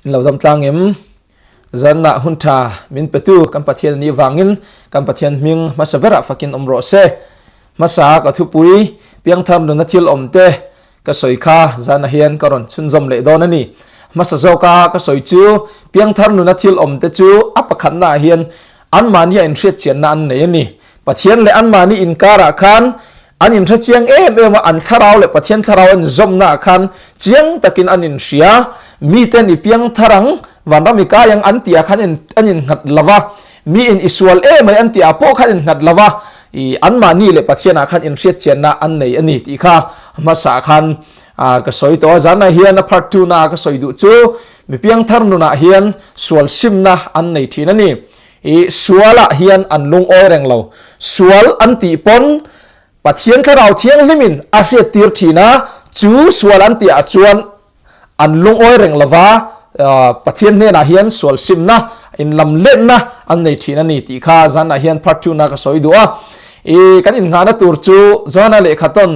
In lo dam tlang em? Zanah hun tha min petu kan Pathian anih vangin kan Pathian hming hmasa berah fakin awm rawh se. Hmasa ka thupui piangthar nuna thil awm te ka sawi kha zanah hian ka rawn chhunzawm leh dawn a ni. Hmasa zawka ka sawi chu piangthar nuna thil awm te chu a pakhatnaah hian anmahni a inhriatchianna an nei a ni. Pathian leh anmahni inkarah khan An inhre chiang em em a, an thlarau leh Pathian thlarau an inzawmna ah khan chiang takin an inhria. Miten i piang thar ang, vanram i kai ang an tih ah khan an innghat lo va, mi in i sual em mai an tih ah pawh khan innghat lo va, i anmahni leh Pathian ah khan inhriat chianna an nei a ni tih kha hmasa ah khan ka sawi tawh a. Zanah hian a part 2 na a ka sawi duh chu mi piang thar nunah hian sual simna an nei thin a ni. I sualah hian an lungawi reng lo. Sual an tih pawn Pathian Thlarau Thianghlimin a hriattir thin a, chu sual an tihah chuan an lungawi reng lo va, Pathian hnenah hian sual simna, inlamletna an nei thin a ni tih kha zanah hian part 2 na ka sawi duh a. I kan innghahna tur chu Johana lehkha tawn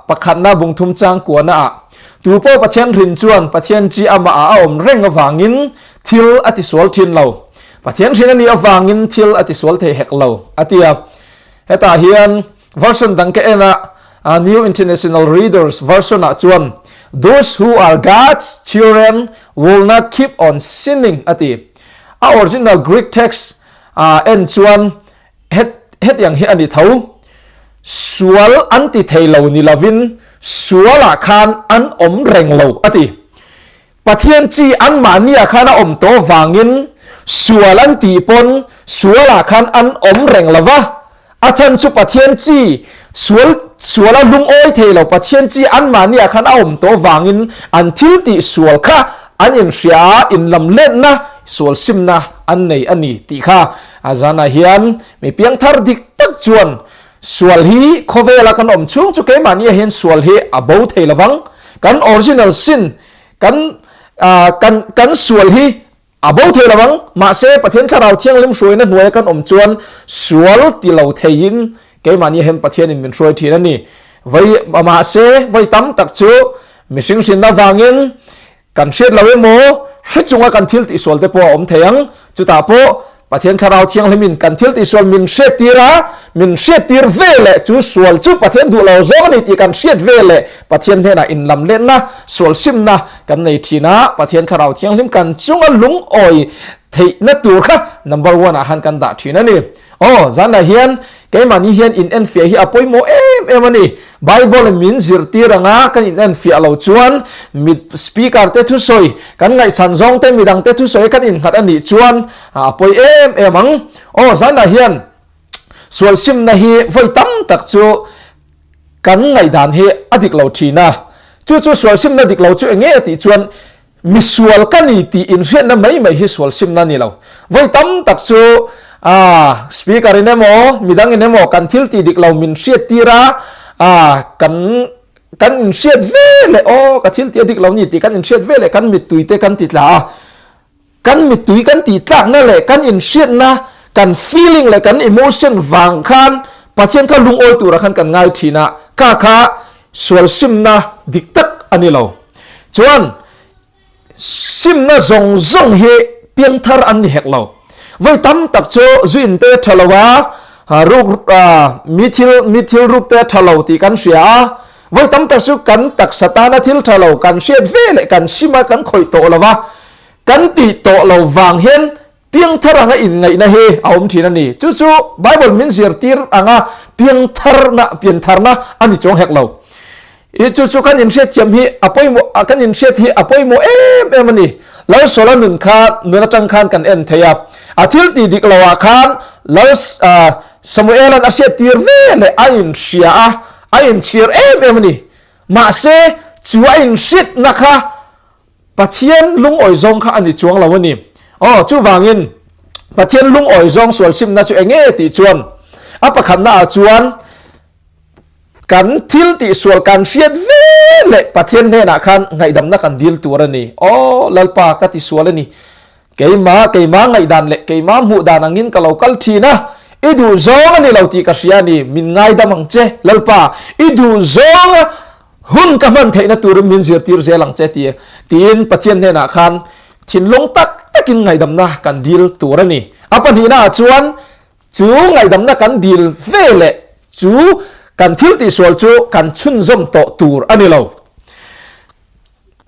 Pakhatna bungthum chang kuanaah, Tu pawh Pathian hrin chuan Pathian chi amahah a awm reng avangin thil a tisual thin lo. Pathian hrin a nih avangin thil a tisual thei hek lo, a ti a. Hetah hian version dang ka en a, New International Reader's Version-ah chuan, Those who are God's children will not keep on sinning, a ti. A original Greek text en chuan Hetiang hi a ni tho, sual an ti thei lo ni lovin sualah khan an awm reng lo a ti. Pathian chi anmahniah khan a awm tawh vangin sual an tih pawn sualah khan an awm reng lo va, a chhan chu Pathian chi sual suala lungawi thei lo Pathian chi anmahniah khan a awm tawh vangin an thil tih sual kha an inhria a, inlamletna sual simna an nei a ni tih kha A zanah hian mi piangthar dik tak chuan sual hi khawvela kan awm chhung chu keimahni ah hian sual hi a bo thei lovang. Kan original sin, kan kan kan sual hi a bo thei lovang. Mahse Pathian Thlarau Thianghlim hruaina hnuaia kan awm chuan sual ti lo theiin keimahni ah hian Pathianin min hruai thin a ni. Vai mahse vai tam tak chu mihring hrinna vangin Kan hriat lo emaw, hre chunga kan thil tihsual te pawh a awm thei ang. Chutah pawh Pathian Thlarau Thianghlimin kan thil tihsual min hriattir a, min hriattir ve leh chu sual chu Pathian duh lo zawng a ni tih kan hriat ve leh Pathian hnenah inlamletna, sual simna kan nei thin a, Pathian Thlarau Thianghlim kan chunga lungawi theihna tur kha number one ah han kan dah thin a ni. Aw, zanah hian keimahni hian in enfiah hi a pawimawh em em a ni. Bible in min zirtir anga kan in enfiah lo chuan mit speaker te thusawi kan ngaihsan zawng te midang te thusawi kan innghat a nih chuan a pawi em em ang. Aw, zanah hian sual simna hi vawi tam tak chu kan ngaihdan hi a dik lo thin a. Chu chu sual simna dik lo chu eng nge tih chuan Misual ka ni tih inhriatna mai mai hi sual simna a ni lo. Vawi tam tak chu aa speaker in emaw midang in emaw kan thil tih dik lo min hriat tir a, aa kan kan inhriat ve leh aw ka thil tih a dik lo ni tih kan inhriat ve leh kan mittui te kan ti tla a. Kan mittui kan tih tlakna leh kan inhriatna kan feeling leh kan emotion vang khan Pathian kha lungawi turah khan kan ngai thin a, kha kha sual simna dik tak a ni lo. Chuan simna zawng zawng hi piangthar an ni hek lo. Vawi tam tak chu zu in te a tha lo a, ruk mi thil mi thil ruk te a tha lo tih kan hria a. Vawi tam tak chu kan taksa tana thil tha lo kan hriat ve leh kan sim a kan khawih tawh lo va, kan tih tawh lo vang hian Piangthar anga inngaihna hi a awm thin a ni. Chu chu Bible min zirtir anga piangtharna, piantharna a ni chuang hek lo. I chu chu kan inhriatthiam hi a pawimawh, kan inhriat hi a pawimawh em em a ni. Lalsawla nun kha nun atang khan kan en thei a. A thil tih dik loah khan Lal Samuela'n a hriattir ve leh a inhria a, a inchhir em em a ni. Mahse, chu a inhriatna kha Pathian lungawi zawng kha a ni chuang lo a ni. Aw, chuvangin Pathian lungawi zawng sual simna chu eng nge tih chuan a pakhatna ah chuan kan thil tih sual kan hriat ve leh Pathian hnenah khan ngaihdamna kan dil tur a ni. Aw, Lalpa ka ti sual a ni. Keima, keima ngaihdan leh keima hmuh dan angin ka lo kal thin a, i duh zawng a ni lo tih ka hria a ni. Min ngaidam ang che, Lalpa, i duh zawnga. Hun ka hman theihna turin min zirtir zel ang che ti tiin Pathian hnenah khan thinlung tak takin ngaihdamna kan dil tur a ni. A pahnihnaah chuan chu ngaihdamna kan dil ve leh chu kan thil tihsual chu kan chhunzawm tawh tur a ni lo.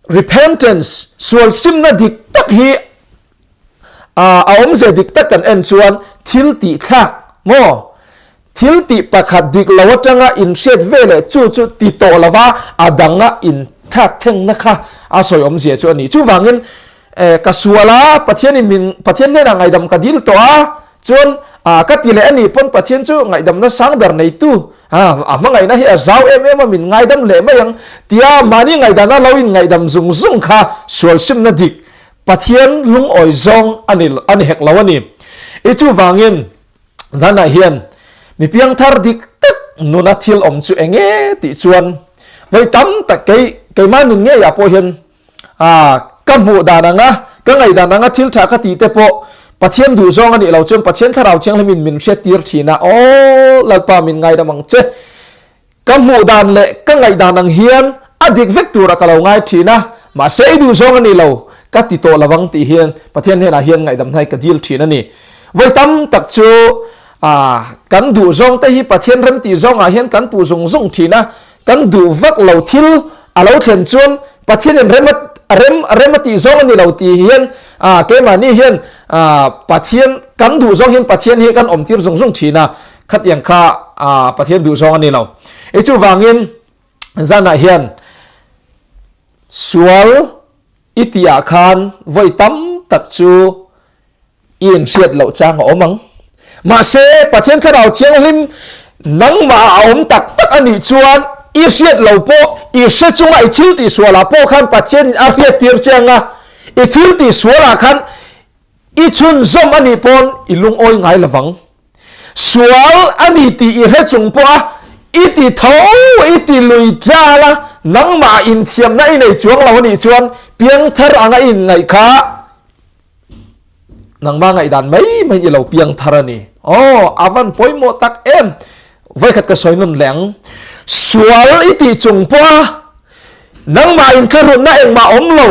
Repentance, sual simna dik tak hi a awmze dik tak kan en chuan thil tih thlak maw? Thil tih pakhat dik lo atanga inhriat ve leh chu chu ti tawh lova a danga inthlak thengna kha a sawi awmzia chu a ni. Chuvangin ka sual a, Pathianin min Pathian hnenah ngaihdam ka dil tawh a, chuan ka ti leh a nih pawn Pathian chu ngaihdamna sang ber neitu a hmangaihna hi a zau em em a, min ngaidam leh mai ang tia mahni ngaihdana lo inngaihdam zung zung kha sual simna dik Pathian lungawi zawng a ni a ni hek lo a ni. I chuvangin zanah hian mi piangthar dik tak nuna thil awm chu eng nge tih chuan vawi tam tak kei keimah nun ngeiah pawh hian ah ka hmuh dan anga ka ngaihdan anga thil tha ka tih te pawh Pathian duh zawng a nih lo chuan Pathian thlarau thianghlimin min hriattir thin a, aw Lalpa min ngaidam ang che. Ka hmuh dan leh ka ngaihdan ang hian a dik vek turah ka lo ngai thin a, mahse i duh zawng a ni lo, ka ti tawh lovang tih hian Pathian hnenah hian ngaihdam hnai ka dil thin a ni. Vawi tam tak chu kan duh zawng te hi Pathian remtih zawngah hian kan puh zung zung thin a, kan duh vak lo thil a lo thlen chuan Pathianin rem a rem rem a tih zawng a ni lo tih hian keimahni hian Pathian kan duh zawng hian Pathian hi kan awmtir zung zung thin a, Khatiang kha Pathian duh zawng a ni lo. I chuvangin zanah hian sual i tihah khan vawi tam tak chu i inhriat loh chang a awm ang. Mahse, Pathian Thlarau Thianghlim nangmah a awm tak tak a nih chuan i hriat lo pawh i hre chunga i thil tih sualah pawh khan Pathianin a hriattir che ang a, i thil tih sualah khan I chhunzawm a nih pawn i lungawi ngai lovang. Sual a ni tih i hre chung pawh a, i ti tho, i ti lui ṭal a, nangmah inthiamna i nei chuang lo a nih chuan piangthar anga i inngaih kha nangmah ngaihdan mai maiin i lo piangthar a ni. Aw, a van pawimawh tak em! Vawikhat ka sawi nawn leh ang. Sual i tih chung pawh a, Nangmah inthlahrunna engmah awm lo,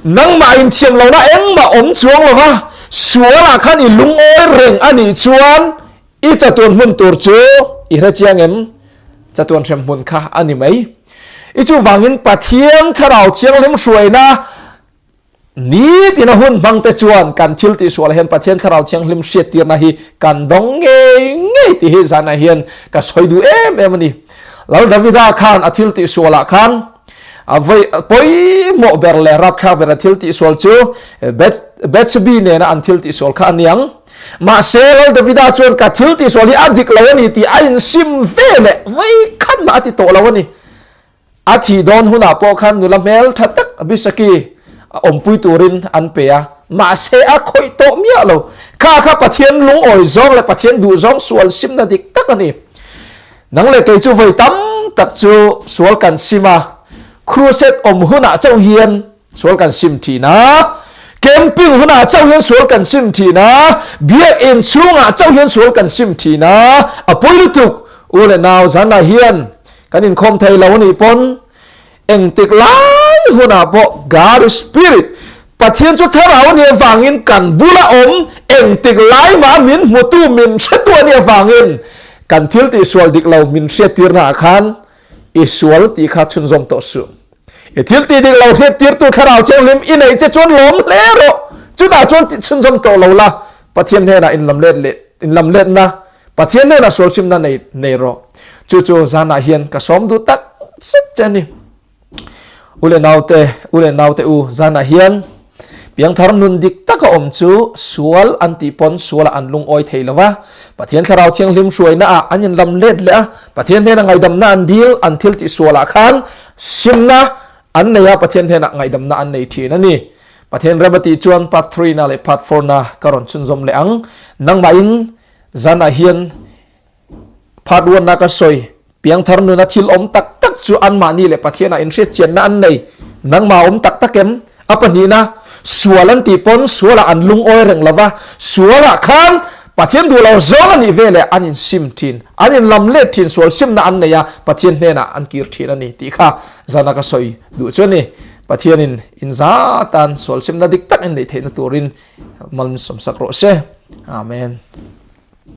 nangmah inthiam lohna engmah awm chuang lo va, sualah khan i lungawi reng a nih chuan i chatuan hmun tur chu i hre chiang em? Chatuan hrem hmun kha a ni mai. I chuvangin Pathian Thlarau Thianghlim hruaina Nitin a hun hmang te chuan kan thil tihsual hian Pathian Thlarau Thianghlim hriattirna hi kan dawng ngei ngei tih hi zanah hian ka sawi duh em em a ni. Lal Davida khan a thil tihsualah khan a vawi pawimawh ber leh rapthlak ber a thil tihsual chu Bethsebi nena an thil tihsual kha a niang. Mahse Lal Davida chuan ka thil tihsual hi a dik lo a ni tih a insim ve leh vawikhat mah a ti tawh lo a ni. A thih dawn hunah pawh khan nula hmel tha tak Abisaki awmpui turin an pe a, mahse a khawih tawh miah lo. Kha kha Pathian lungawi zawng leh Pathian duh zawng sual simna dik tak a ni. Nang leh kei chu vawi tam tak chu sual kan sim a, crusade awm hunah chauh hian Sual kan sim thin a, camping hunah chauh hian sual kan sim thin a, biakinn chhungah chauh hian sual kan sim thin a, a pawi lutuk. U leh nau zanah hian kan inkhawm thei lo anih pawn engtik lai hunah pawh God is Spirit, Pathian chu thlarau anih avangin kan bula awm engtik lai mah min hmutu min hretu anih avangin kan thil tihsual dik lo min hriattirnaah khan i sual tih kha chhunzawm tawh suh. I thil tih dik lo hriattirtu thlarau thianghlim i neih che chuan lawm hle rawh. Chutah chuan tih chhunzawm tawh lo la, Pathian hnenah inlamlet leh inlamletna, Pathian hnenah sualhrimna nei nei rawh. Chu chu zanah hian ka sawm duh tak zet che a ni. U leh naute, u leh naute u, zanah hian piangthar nun dik taka awm chu sual an tih pawn sualah an lungawi thei lo va, Pathian Thlarau Thianghlim hruainaah an inlam let leh a, Pathian hnena ngaihdamna an dil, an thil tih sualah khan simna an nei a, Pathian hnenah ngaihdamna an nei thin a ni. Pathian rem a tih chuan part three-na leh part four-na ka rawn chhunzawm leh ang. Nangmahin zanah hian Part one-a ka sawi, piangthar nuna thil awm tak tak chu anmahni leh Pathianah inhriatchianna an nei. Nangmah awm tak tak em? A pahnihna, sual an tih pawn sualah an lungawi reng lo va, sualah khan. Pathian duh lo zawng a nih veleh an insim thin, an inlam let thin, sual simna an nei a, Pathian hnenah an kir thin a ni tih kha zana ka sawi duh chu a ni. Pathianin inza tan sual simna dik tak in neih theihna turin malsawmsak rawh se. Amen.